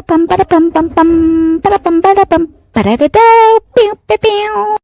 Para pam para pam pam pam para pam para pam para da da piu piu piu.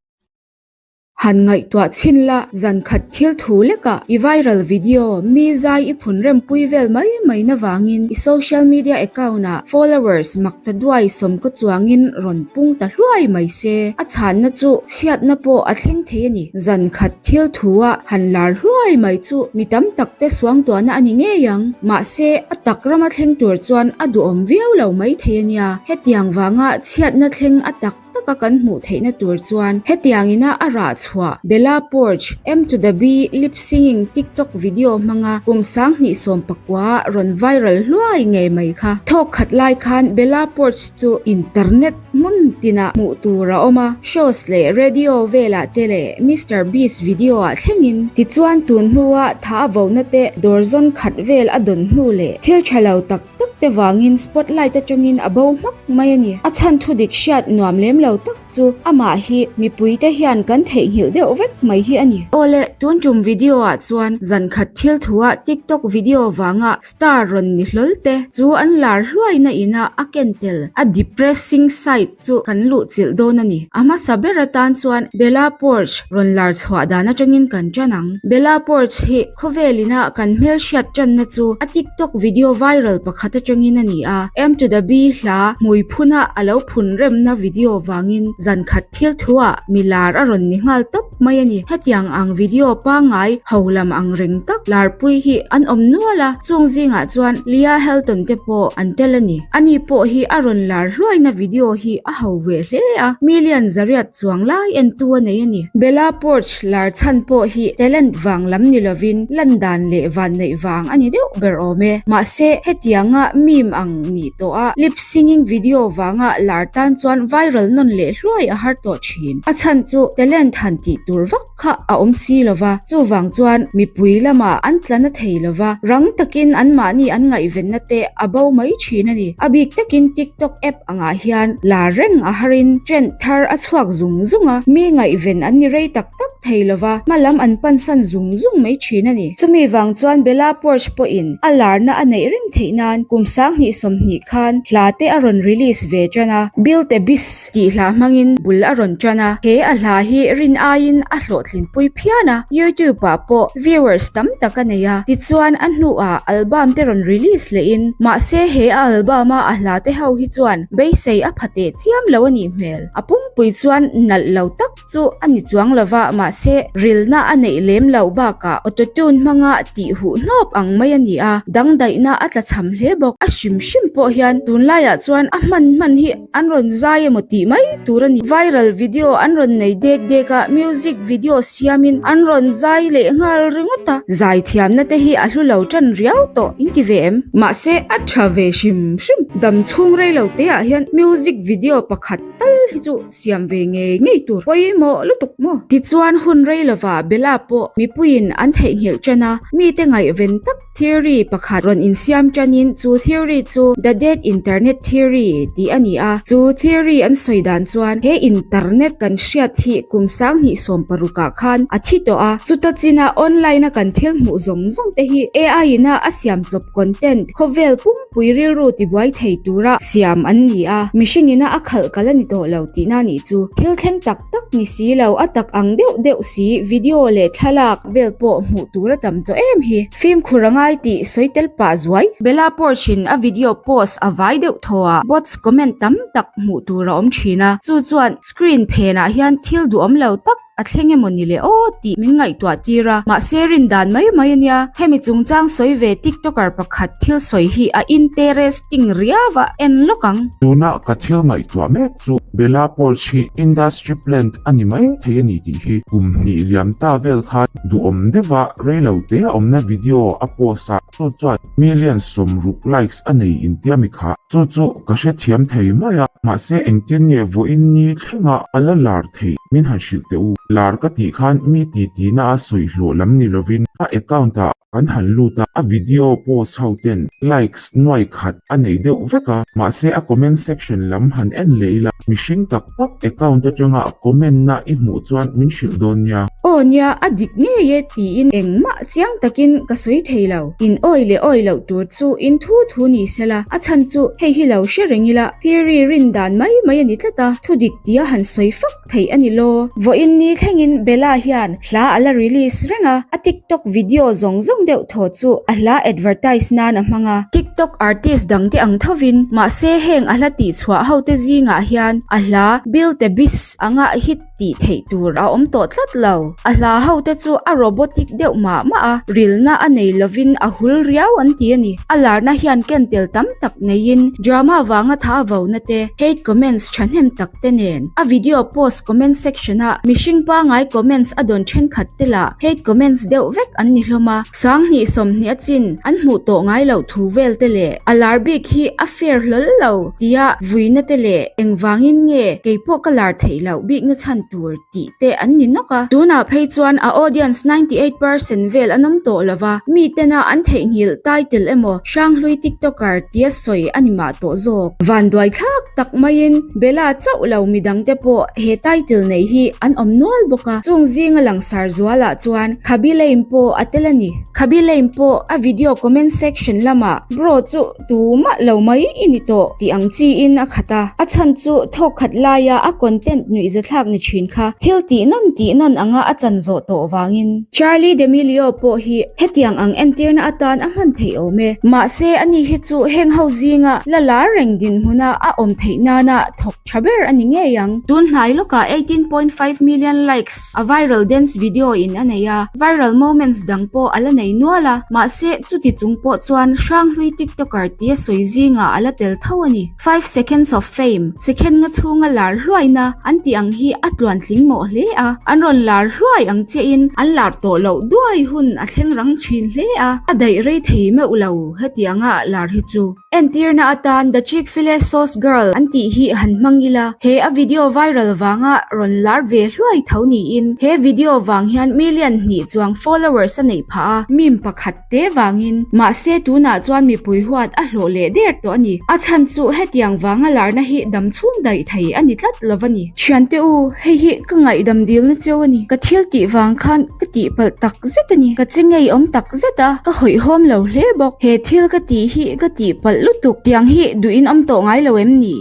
Han ngaihtuah chhin la, zan khat thil thu lekah i viral video mi zai i phun rempui vel mai mai na vangin i social media account ah followers mak ta duai sawm ka chuangin rawn pung ta hluai mai se. A chhanna chu chhiatna pawh a thleng thei a ni. Zan khat thil thu a han lar hluai mai chu mi tam tak te suangtuahna a ni ngei ang. Mahse, a tak rama thleng tur chuan a duhawm viau lo mai thei a nia. Hetiang vanga chhiatna thleng a tak taka kan hmuh theihna tur chuan hetiang ina a rah chhuah Bella Poarch, M to the B lip singing TikTok video hmanga kum 2019 rawn viral hluai ngei mai kha. Thawk khat lai khan Bella Poarch chu internet hmun tinah hmuh tur a awm a, shows leh radio velah te leh Mister Beast video ah thlengin. Tichuan tun hnua tha a vona te dawr zawn khat vel a dawn hnu leh thil tha lo tak tak te vangin spotlight atangin a bo hmak mai a ni. A chhan thu dik hriat nuam lem lo tak chu amah hi mipui te hian kan theihnghilh deuh vek mai hi a ni. Awle, tun tum video ah chuan zan khat thil thu ah TikTok video vanga star rawn ni hlawl te chu an lar hluaina ina a ken tel a depressing side chu kan luh chilh dawn a ni. A hmasa ber atan chuan Bella Poarch rawn lar chhuah dan atangin kan tan ang. Bella Poarch hi Khawvel ina kan hmelhriat tanna chu a TikTok video viral pakhat atangin a ni a, M to the B hla hmui phuna a lo phun remna video vangin zan khat thil thuah mi lar a rawn ni nghal tawp mai a ni. Hetiang ang video pangngai ho lam ang reng tak larpui hi an awm nual a, chung zingah chuan Leah Helton te pawh an tel a ni. Ani pawh hi a rawn lar hluaina video hi a ho ve hle a, million zariat chuang lai entu a nei a ni. Bella Poarch Lar chhan pawh hi talent vang lam ni lovin lan dan leh van neih vang a ni deuh ber awm e. Mahse, hetianga meme ang nih tawh a lip singing video vanga lar tan chuan viral nawn leh hluai a har tawh thin. A chhan chu talent han tih tur vak kha a awm si lova, chuvang chuan mipui lamah an tla na thei lova, rang takin anmahni an ngaihvenna te a bo mai thin a ni. A bik takin TikTok app angah hian lar reng a harin trend thar a chhuak zung zung a, mi ngaihven an ni rei tak tak thei lova, hma lam an pansan zung zung mai thin a ni. Chumi vang chuan Bella Poarch pawhin a larna a neih reng theih nan kum 2020 khan hla te a rawn release ve tan a, Bill te Bis tih hla hmangin bul a rawn tan a, he a hla hi rin aiin a hlawhtlinpui phian a, YouTube ah pawh viewers tam tak a nei a, tichuan a hnuah album te rawn release lehin mahse he a album a a hla te ho hi chuan beisei a pha teh chiam lo a nih hmel. A pumpui chuan nalh lo tak chu a ni chuang lova mahse rilna a neih lem loh bakah autotune hmanga tih huh hnawp ang mai a ni a, dangdaihna a tla cham hle bawk. A hrim hrim pawh hian tunlaiah chuan a hman hman hi An rawn zai emaw tih mai tur a ni. Viral video an rawn nei dek dek a, music video siamin an rawn zai leh nghal ringawt a. Zai thiamna te hi a hlu lo tan riau tawh in ti ve em? Mahse a tha ve hrim hrim. Dam chhung rei lo te ah hian music video pakhat tal hi chu siam ve ngei ngei tur pawimawh lutuk maw? Tichuan hun rei lovah Bella pawh mipuiin an theihnghilh tan a, mite ngaihven tak Theory pakhat rawn insiam tanin chu theory chu The Dead Internet Theory tih a ni a. Chu theory an sawi dan chuan he internet kan hriat hi kum 2016 ah khan a thi tawh a. Chuta china online a kan thil hmuh zawng zawng te hi AI ina a siam chawp content khawvel pumpui rilru tibuai thei tura siam an ni a. Mihring ina a khalh kal a ni tawh lo tihna nih chu thil thleng tak tak ni si lo, a tak ang deuh deuh si, video leh thlalak vel pawh hmuh tur a tam tawh em hi. Fimkhur a ngai tih sawi tel pah zuai. Bella Poarch in a video post a vai deuh thaw ah bots comment tam tak hmuh tur a awm thin a, chu chuan screen phenah hian thil duhawm lo tak a thleng emaw ni le aw tih min ngaihtuah tir a, mahse rin dan mai mai a nia. Hemi chungchang sawi ve tiktoker pakhat thil sawi hi a interesting riau a, en lawk ang. Tuna ka thil ngaihtuah mek chu Bella Poarch hi industry plant a ni mai thei a ni tih hi kum hnih liam ta vel khan duhawm deuha reilo te a awmna video a post a, chu chuan million 60 likes a nei intia mi kha. Chu chu ka hrethiam thei mai a, mahse engtin nge vawiin ni thlenga a la lar thei min han hrilh teh u. Lar ka tih khan mi ti tina a sawi hlawh lam ni lovin a account ah kan han lut a. A video post ho ten likes nuai khat a nei deuh vek a, mahse a comment section lam han en leh ila, mihring tak tak account atanga comment na i hmuh chuan min hrilh dawn nia. Aw nia, a dik ngei e tiin engmah chiang takin ka sawi thei lo. In awi leh awi loh tur chu in thu thu ni sela, a chhan chu hei hi lo hre reng ila, theory rin dan mai mai a ni tlat a, thu dik tia han sawi fak theih a ni law. Vawiin ni thlengin Bella hian hla a la release reng a, a TikTok video zawng zawng deuh thaw chu a hla advertise nan a hmang a. TikTok artist dangte ang thovin, mahse heng a hla tihchhuah hote zingah hian a hla Build a Beast anga hit tih theih tur a awm tawh tlat lo. A hla hote chu a robotic deuh mah mah a, rilna a nei lovin a hul riau an ti a ni. A larna hian ken tel tam tak neiin drama vanga tha vona te, hate comments thahnem tak te nen a video post comment section a mihring pangai comments a dawn thenkhat te lah hate comments deuh vek an ni hlawm a, 20 20 a chin an hmuh tawh ngai loh thu vel te leh a lar bik hi a fair hlawl lo tia vuina te leh engvangin nge keipawh ka lar theih loh bikna chhan tur tih te an ni nawk a. Tunah phei chuan a audience 98% vel an awm tawh lo va, mi tena an theihnghilh title emaw Hranghlui TikToker tia sawi a ni mah tawh zawk. Vanduai thlak tak maiin Bella chauh lo midang te pawh he title nei hi an awm nual bawk a, chung zinga langsar zualah chuan Khabi Lame pawh a tel a ni. Khabi Lame pawh a video comment section lamah Bro chu Tumah lo mai i ni tawh tih ang chiin a khat a, a chhan chu thawk khat laia a content nuihzathlak ni thin kha thil tih nawn tih nawn anga a chan zawh tawh vangin. Charli D'Amelio pawh hi hetiang ang entirna atan a hman theih awm e. Mahse ani hi chu heng ho zinga la lar reng dinhmuna a awm theih nana thawk tha ber a ni ngei ang. Tun hnai lawkah 18.5 million likes a viral dance video in a nei a, viral moments dang pawh a la nei nual a, mahse chuti chung pawh chuan Hranghlui TikToker tia sawi zingah a la tel tho a ni. Five seconds of fame, second nga chhunga lar hluaina an tih ang hi a tluantling mawh hle a, an rawn lar hluai ang chiahin an lar tawh loh duai hun a thleng rang thin hle a, a daih rei thei meuh lo hetianga lar hi chu. Entirna atan The Chick-fil-A Sauce Girl an tih hi han hmang ila, he a video viral vanga rawn lar ve hluai tho niin he video vang hian million hnih chuang followers a neih phah a, meme pakhat te vangin. Mahse tunah chuan mipui huat a hlawh leh der tawh a ni. A chhan chu hetiang vanga larna hi dam chhung daih thei a ni tlat lo va ni. Thiante u, hei hi ka ngaihdam dilna cheu a ni. Ka thil tih vang khan ka tihpalh tak zet a ni. Ka che ngeiawm tak zet a, ka hawihhawm lo hle bawk. He thil ka tih hi ka tihpalh lutuk tiang hi duhin awm tawh ngai lo em ni?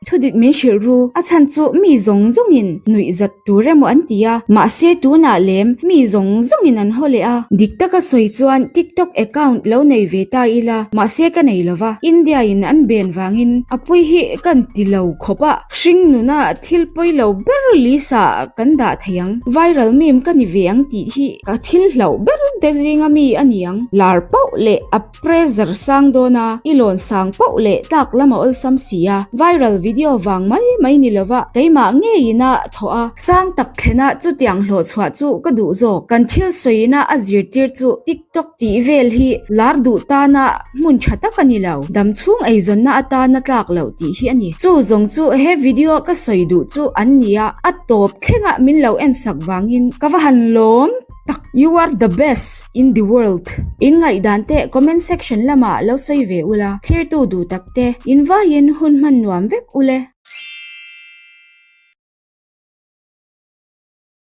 Thudik min hrilh ru, a chhan chu mi zawng zawngin nuih zat tur emaw an ti a, mahse tunah lem mi zawng zawngin an haw leh a. Dik taka sawi chuan TikTok account lo nei ve ta ila, mahse ka nei lova, India in an ben vangin a pui hi kan ti lo khawp a, hring nuna thil pawi lo ber list ah kan dah thei ang, viral meme ka ni ve ang tih hi ka thil hlauh ber te zinga mi a ni ang, lar pauh leh a. Pressure sang dawn a, i lawn sang pauh leh tlak lam a awlsam si a, viral video vang mai mai ni lova keimah ngeiin a thawh a, sang tak thlen a chutiang hlawh chhuah chu ka duh zawk, kan thil sawiina a zirtir chu TikTok tih vel hi lar duh tana hmun tha tak a ni lo, dam chhung eizawnna atana tlak loh tih hi a ni. Chu zawng chu he video ka sawi duh chu an nia, a tawp thlenga min lo ensak vangin ka va han lawm. Tak you are the best in the world. In ngaihdan te comment section lamah lo sawi ve ula, thlirtu duh tak te in vaiin hun hman nuam vek ule.